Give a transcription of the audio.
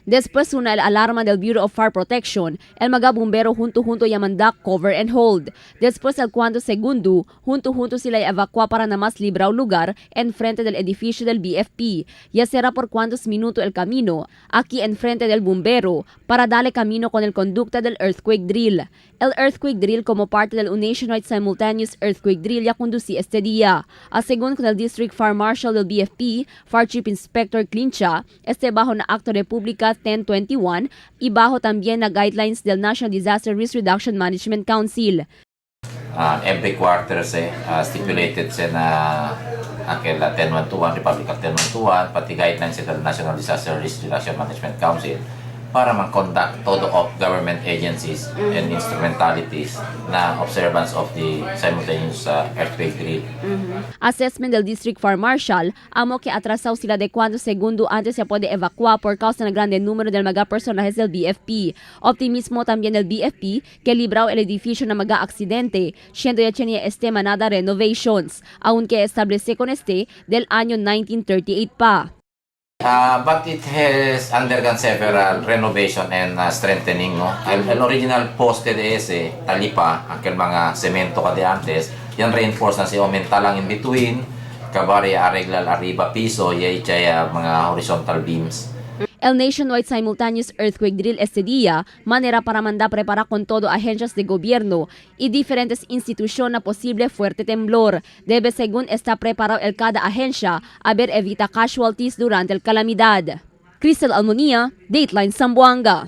Después suena el alarma del Bureau of Fire Protection, el mga bumbero junto-junto ya manda cover and hold. Después el cuanto segundo, junto-junto sila evacua para na más librao lugar en frente del edificio del BFP. Ya será por cuantos minutos el camino, aquí en frente del bombero, para darle camino con el conducta del earthquake drill. El earthquake drill como parte del Nationwide Simultaneous Earthquake Drill ya conducí este día. A según con el District Fire Marshal del BFP, Fire Chief Inspector Clincha, este bajo na Acto República 1021 y bajo también na guidelines del National Disaster Risk Reduction Management Council. Every quarter se stipulated se na aquel 10121, Republic Act 10121, pati guidelines sa National Disaster Risk Reduction Management Council para mag-conduct todo of government agencies and instrumentalities na observance of the simultaneous earthquake drill. Assessment del District Fire Marshal, amo que atrasado sila de cuando segundo antes se puede evacuar por causa del grande número del mga personajes del BFP. Optimismo también del BFP que librao el edificio na mga aksidente, siendo ya tenía este manada renovations, aunque establece con este del año 1938 pa. But it has undergone several renovation and strengthening, no? El original poste de ese, talipa, aquel mga cemento ka de antes, yan reinforce na si aumenta lang in between, kabari arregla arriba piso, yay chaya mga horizontal beams. El Nationwide Simultaneous Earthquake Drill este día, manera para mandar preparar con todo agencias de gobierno y diferentes instituciones a posible fuerte temblor. Debe según está preparado el cada agencia a ver evita casualties durante el calamidad. Crystal Almonia, Dateline Zamboanga.